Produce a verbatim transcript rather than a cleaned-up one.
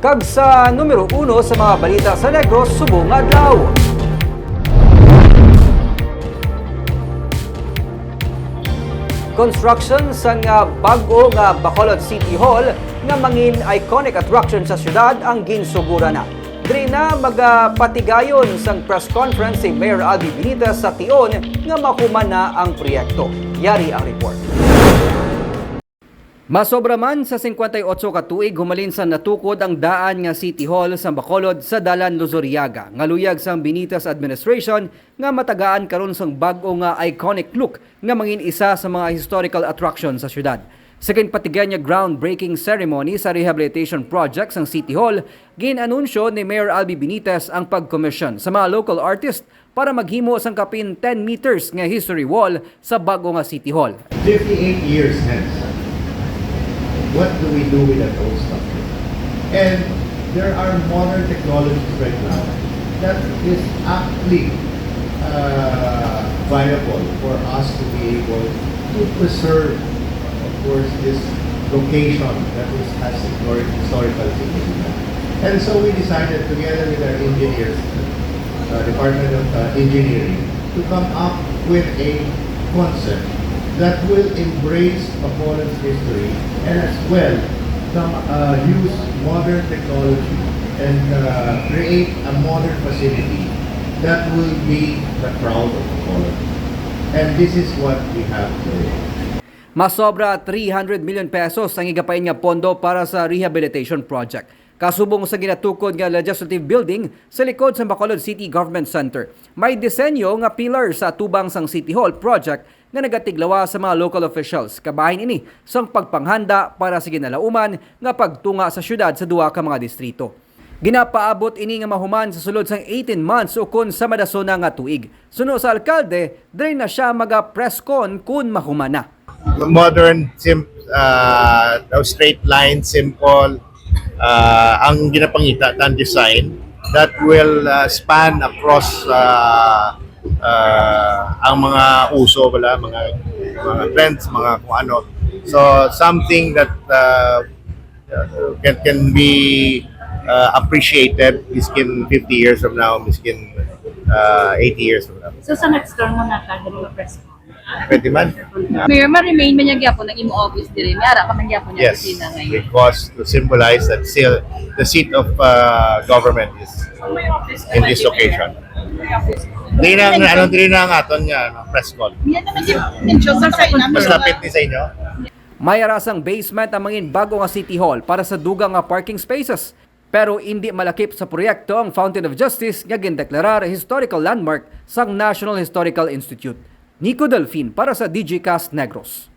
Kag sa numero uno sa mga balita sa Negros subong nga adlaw. Construction sang, ah, bag-o nga Bacolod City Hall nga mangin iconic attraction sa syudad ang ginsuguran na. Diri na magapatigayon sang press conference si Mayor Albi Benitez sa tion nga mahuman na ang proyekto. Yari ang report. Masobra man sa singkwenta y otso ka tuig humalin sa natukod ang daan nga City Hall sa Bacolod sa Dalan Luzuriaga, nga luyag sang Benitez administration nga matagaan karon sang bag-o nga iconic look nga mangin isa sa mga historical attraction sa syudad. Sa ginpatigyan niya groundbreaking ceremony sa rehabilitation project sang City Hall, gin-anunsyo ni Mayor Albi Benitez ang pag-commission sa mga local artist para maghimo sang kapin ten meters nga history wall sa bag-o nga City Hall. Fifty-eight years hence, what do we do with that old structure? And there are modern technologies right now that is actually uh, viable for us to be able to preserve, of course, this location that is, has historic, historical significance. And so we decided together with our engineers, uh, Department of uh, Engineering, to come up with a concept that will embrace Bacolod's history and as well come, uh, use modern technology and uh, create a modern facility that will be the proud of Bacolod. And this is what we have today. Masobra three hundred million pesos ang igapain nga pondo para sa rehabilitation project. Kasubong sa ginatukod nga legislative building sa likod sa Bacolod City Government Center, may disenyo nga pillar sa atubang sang City Hall project nga nagatiglawa sa mga local officials. Kabahin ini sang pagpanghanda para sa ginalauman nga pagtunga sa syudad sa duha ka mga distrito. Ginapaabot ini nga mahuman sa sulod sang eighteen months ukon sa madason na nga tuig. Suno sa alkalde, diri na sia maga-press con kun mahuman na. Modern, sim, uh, straight line, simple, uh, ang ginapangita tan design that will uh, span across uh, uh, ang mga uso wala, mga mga trends, mga kung ano. So something that uh, can can be uh, appreciated miskin fifty years from now, miskin uh, eighty years from now. So sa next term mo na ka, dali ma-press ko. Pwede man. Mayor, ma-remain man niya gyapon ang imo office diri. May ara ka man gyapon niya Yes, opisina ngayon. Because to symbolize that still the seat of uh, government is in this location. Diri na ang ano, diri na ang aton nga ano, press con. Yan naman yung mention sa second Mas term. Lapit ni sa inyo. May ara sang basement ang mangin bag-o nga City Hall para sa dugang nga parking spaces. Pero indi malakip sa proyekto ang Fountain of Justice nga gindeklarar historical landmark sang National Historical Institute. Nico Delfin para sa Digicast Negros.